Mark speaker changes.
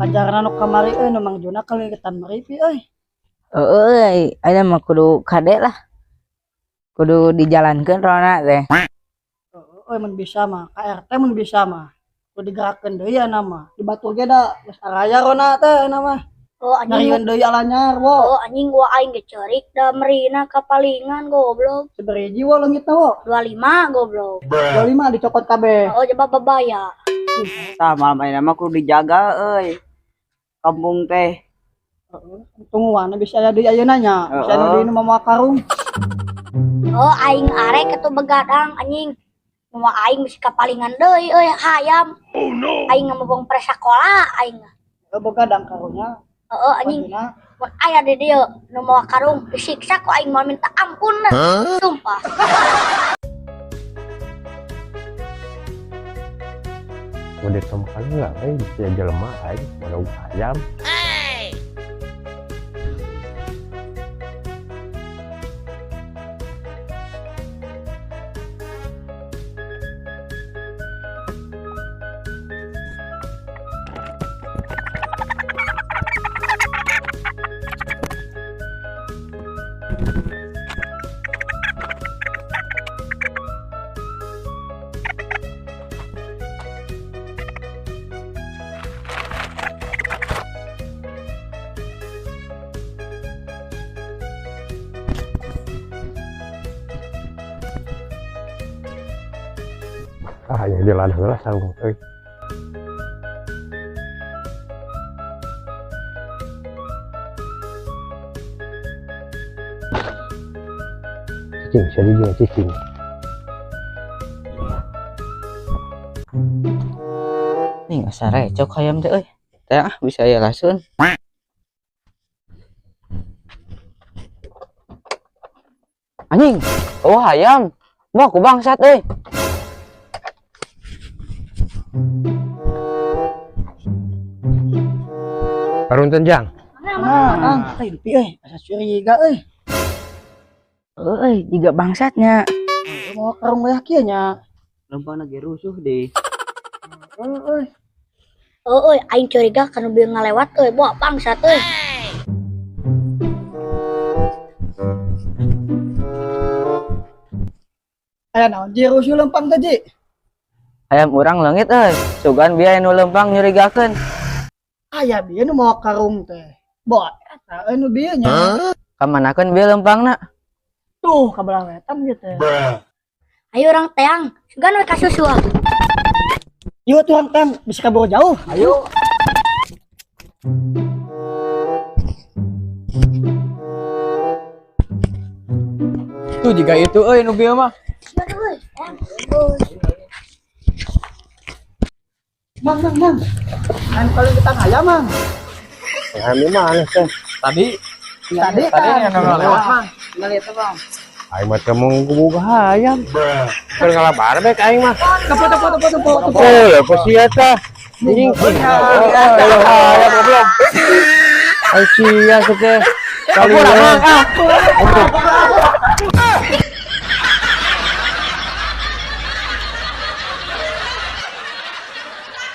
Speaker 1: Ajaran nu kamari euy nu Mang Juna kaleungitan maripi euy.
Speaker 2: Heeh, aya mah kudu kade lah. Kudu dijalankeun rona teh.
Speaker 1: Heeh, mun bisa mah ka RT mun bisa mah. Kudu digerakkeun deui ya nama. Di batur ge da geus araya rona teh nama mah.
Speaker 3: Oh anjing.
Speaker 1: Nyarieun deui alanyar wo.
Speaker 3: Oh anjing gua aing ge ceurik da merina kapalingan goblok.
Speaker 1: Seberiji wo leungitna wo?
Speaker 3: 25 goblok.
Speaker 1: 25 dicokot kabeh.
Speaker 3: Oh coba babaya.
Speaker 4: Tah malam ayeuna mah kudu dijaga euy. Kampung teh.
Speaker 1: Heeh, tungguan bisa aya deui ayeuna nya. Bisa aya deui nu mawa karung.
Speaker 3: Oh aing arek atuh begadang anjing. Mawa aing bisi kapalingan deui euy hayam. Oh no. Aing ngamobong pre sakola aing.
Speaker 1: Heuh begadang karunya.
Speaker 3: Heeh anjing. Mun aya di dieu nu mawa karung disiksa ku aing moal minta ampun. Sumpah.
Speaker 5: Udah temukan lah, bisa jelema aing mana ayam. Ah, yang jalan heula sarung euy. Cicing, jadi dia cicing.
Speaker 2: Nih asa recok hayam teh euy. Teh ah bisa aya lasun. Anjing, oh hayam. Wah, ku bangsat euy.
Speaker 5: Karunten jang.
Speaker 1: Nah, teh dupi euy, asa curiga euy.
Speaker 2: Euy, jiga bangsatnya.
Speaker 1: Mau karung weh kieu nya.
Speaker 4: Lempangna ge rusuh deh.
Speaker 1: Euy.
Speaker 3: Euy, aing curiga kana bieu ngalewat euy, bawa bangsat euy.
Speaker 1: Aya naon ji rusuh lempang teh ji?
Speaker 2: Ayam urang leungit euy, sugan bieu nu lempang nyurigakeun.
Speaker 1: Aya bieu nu mawa karung teh. Bawa eta euy nu bieu nya.
Speaker 2: Kamanakeun bieu lempangna?
Speaker 1: Tuh ka belah wetan ieu teh.
Speaker 3: Ayo urang teang, sugan we ka susu.
Speaker 1: Yuk tuh urang teang, bisa kabur jauh.
Speaker 4: Ayo.
Speaker 6: Tuh jika itu euy nu bieu mah.
Speaker 1: Mang, mang, mang. Kan kalau kita ayam, mang.
Speaker 5: Ayam mana teh?
Speaker 6: Tadi.
Speaker 1: Tadi
Speaker 6: Tadi
Speaker 1: kan.
Speaker 6: yang lewat, mang.
Speaker 4: Ngeliat tuh, Bang.
Speaker 5: Aing mah teu menggubuga hayam. Keur ngalabar bek aing mah.
Speaker 1: Tepo, tepo, tepo, tepo, tepo.
Speaker 5: Oh, apa sih eta? Anjing. Hayam goblok. Ai sia teh. Kali
Speaker 6: Mang, ah.